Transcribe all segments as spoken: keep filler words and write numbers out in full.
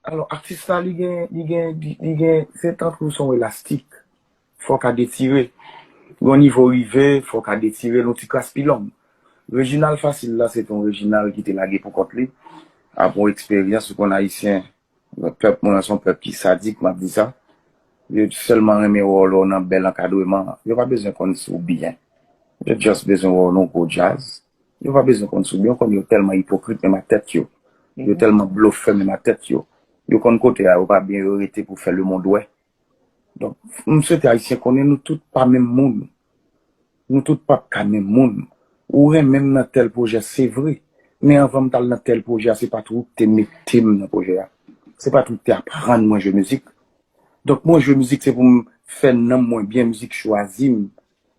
Alò, atis la, li gen, li gen, li, li gen, se tankou se yon elastik. Fò w ka detire. Yon nivo rive, fò w ka detire l yon ti kras pi long. Reginald Fasil la, se te yon Reginald ki te lage pou kont li. Apre yon eksperyans, ou konn Ayisyen, pèp mwen an se yon pèp ki sadik, m ap di sa. Yo sèlman renmen wè w lè w nan bèl ankadreman. Yo pa bezwen konn si w byen. Yo just bezwen wè w nan yon gwo djaz. Yo pa bezwen konn si w byen. Yo konn yo tèlman ipokrit menm ak tèt yo. Yo tèlman blofè menm ak tèt yo. Yo konn kote a yo pa byen, yo rete pou fè lemonn wè. Donk, m swete Ayisyen konnen nou tout pa menm moun. Nou tout p ap ka menm moun. Ou renmen m nan tèl pwojè, se vre. Men anvan m t al nan tèl pwojè a, se pa t ou ki te mete m nan pwojè a. Se pa t ou ki te aprann mwen jwe mizik. Donk, mwen jwe mizik, se pou m fè nanm mwen byen, mizik chwazi m.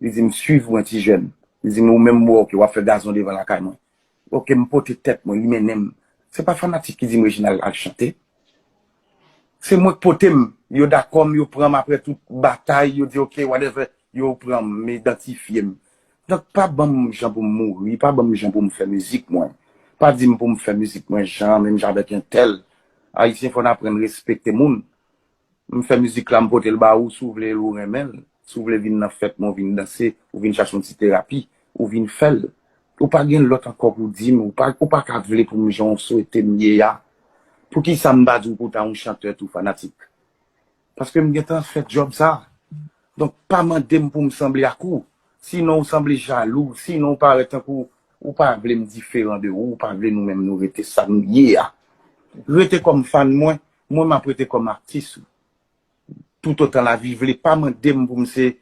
Li di m, "Swiv mwen, ti jèn." Li di m, "Ou menm, bon, oke, w ap fè gazon devan lakay mwen." Oke, m pote tèt mwen, li mennen m. Se pa fanatik ki di m Reginald al chante. Se mwen k pote m. Yo dakò m, yo pran m apre tout batay, yo di, "Oke, whatever." Yo pran m, m idantifye m. Donk, pa ban m jan pou m mouri, pa ban m jan pou m fè mizik mwen. Pa di m pou m fè mizik mwen jan, menm jan avèk entèl. Ayisyen, fò n aprann respekte moun. M fè mizik la, m pote l ba ou, si w vle l, ou renmen l. Si w vle vin nan fèt mwen, ou vin danse, ou vin chache yon ti terapi, ou vin fè l. Ou pa gen lòt ankò pou w di m, ou pa, ou pa ka vle pou m jan w swete m ye a. Poukisa m pa di w pou w ta yon chantè tou, fanatik? Paske m gentan fè djòb sa. Donk, pa mande m pou m sanble ak ou. Sinon, ou sanble jalou. Sinon, ou parèt tankou ou pa vle m diferan de ou, ou pa vle nou menm nou rete sa nou ye a. Rete kòm fan mwen, mwen m ap rete kòm atis ou. Toutotan lavi vle, pa mande m pou m se,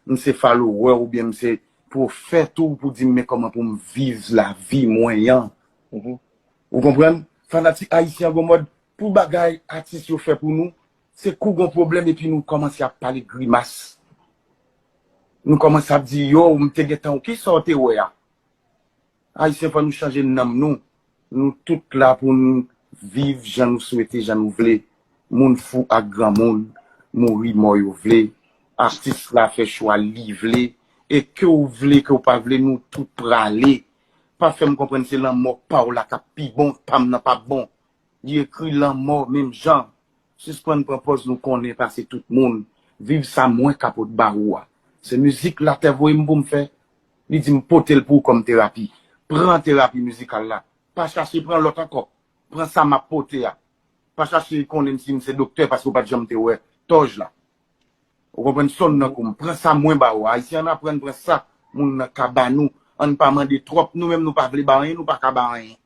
m se follower oubyen m se pwofèt ou pou di m men kòman pou m viv lavi mwen an. Ou konprann? Fanatik ayisyen an gon mòd, pou bagay atis yo fè pou nou, se kou gon pwoblèm epi nou kòmanse ap pale grimas. Nou kòmanse ap di, "Yo, m te gentan, kisa w te wè a?" Ayisyen, fò nou chanje nanm nou. Nou tout la pou n viv jan nou swete, jan nou vle. Moun fou ak granmoun, mouri mò yo vle. Atis la fè chwa li vle. E ke w vle, ke w pa vle, nou tout prale. Pa fè m konprann se lanmò pa w la k ap pi bon, pa m nan p ap bon. Li ekri lanmò menm jan. Sispann pran pòz nou konnen pase tout moun. Viv sa mwen ka pot ba ou a. Se mizik latè voye m pou m fè. Li di m pote l pou ou kòm terapi. Pran terapi mizikal la. Pa chache pran lòt ankò. Pran sa m ap pote a. Pa chache konnen m si m se doktè paske w pa t janm te wè tòj la. Ou konprann? Sonn nan kou m. Pran sa mwen ba ou a. Ayisyen, ann aprann pran sa moun nan ka ba nou. Ann pa mande twòp. Nou menm nou pa vle ba anyen, nou pa ka ba anyen.